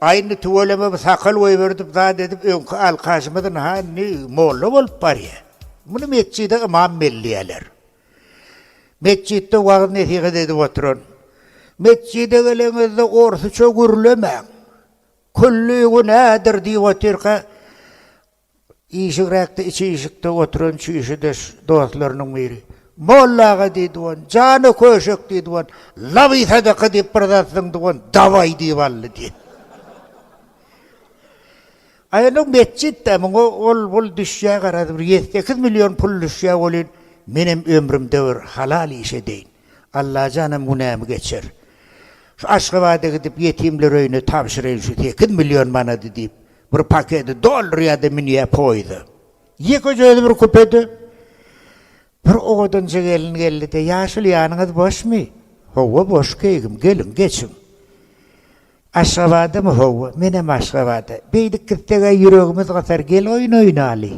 Aý indi tüweleme bu sakal goýberdip zat edip öňki alkaşymyz ynha indi molla bolup barýa. Muny metjide ymam belleýäler. Metjitde wagyz-nesihat edip oturan. Metjide geleňizde orsuça gürlemäň. Külli günädir diýip otyrka, Işigräkde içi işikde oturan çüýşedeş dostlarynyň biri, Molla aga diýdi on, jana köşek diýdi on, laby sadaka diýip bir zat zyňdy on, dawaý diýip aldy diýdi. Aý onuň metjit-dä, muňa ol-bul düşýä garaz bir ýedi-sekiz million pul düşýä welin, menem ömrümde bir halal iş edeýin. Allajanam günämi geçer. Şu Aşgabada gidip ýetimler öýüne tabşyraýyn şu sekiz million manady diýip, Bir paketi doldurýar-da münýär poýeza. Ýekeje özi bir kupede. Bir owadanja gelin geldi-de, Ýaşuly ýanyňyz boşmy? Hawa, boş keýgim, geliň, geçiň. Aşgabadamy? Hawa, menem Aşgabada. Beýdip gitseg-ä ýüregimiz gysar, gel oýun oýnaly.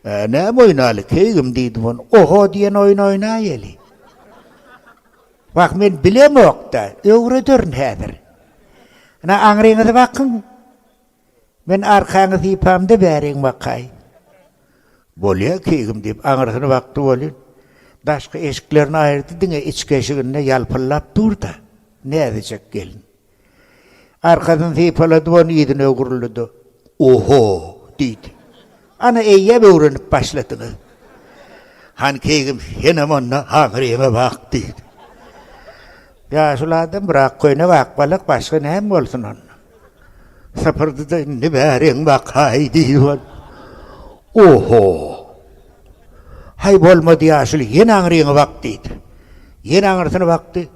Ä, näme oýnaly, keýgim, diýdim ony. Oho diýen oýun oýnaýaly. Wah, men bilemok-da, öwrederin häzir. Ynha, aňryňyzy bakyň. Men arkaňy sypamda bäriň bakaý. Bolýa, keýgim, diýip, aňyrsyny bakdy welin, daşky eşiklerini aýyrdy, diňe içki eşiginde ýalpyldap dur-da, näzijek gelin. Arkasyny sypalady ony yzyna öwrüldi-de, Oho! diýdi. Ana, eýýäm öwrenip başladyňyz. Han keýgim, senem onda aňryňa bak diýdi. Ýaşuly adam bir ak köýnek, ak balak, başga näme bolsun onda. Sypyrdy-da, indi bäriň bakaý diýip, Oho! Haý, bolmady ýaşuly, ýene aňryňa bak diýdi. Ýene aňyrsyny bakdy.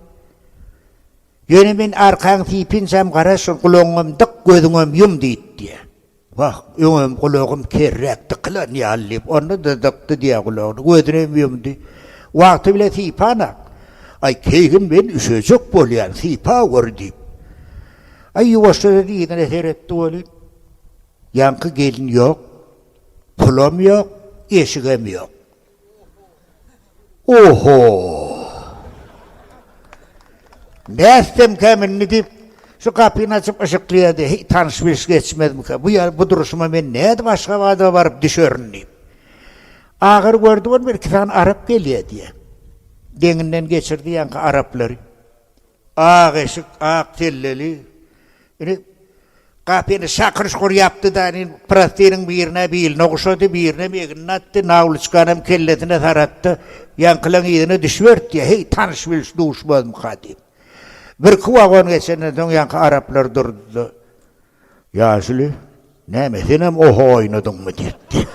Ýöne men arkaň sypynçam garaş, gulagyňam dyk, gözüňem ýum diýdi diýýär. Wah, öňem gulagym kerräk dykylan ýaly diýip, onda-da dykdy diýýär gulagyny, gözünem ýumdy. Wagty bile sypanak. Aý, keýgim men üşejek bolýan, sypa gör diýip. Aý, ýuwaşja-da yzyna seretdi welin, ýaňky gelin ýok, pulam ýok, eşigem ýok. Oho! Nätsemkäm indi diýip, şu gapyny açyp yşyklaýardy. Heý, tanyş-biliş geçmezmikä? Bu ýa bu durşuma men nädip Aşgabada baryp düşerin diýip. Ahyry gördi ol bir-iki sany arap gelýär diýýär. Deňinden geçirdi ýaňky araplary. Ak eşik, ak selleli. Indi gapyny şakyr-şukur ýapdy-da, indi prostynyň birine biline guşady, birinem egnine atdy, nawluçkanam kellesine saratdy. Ýaňkylaň yzyna düşüberdi diýýär, heý, tanyş-biliş duşmazmyka diýip. Birki wagon geçenden soň ýaňky araplar durdy-da, Ýaşuly, näme, senem oho oýnadyňmy? diýipdi.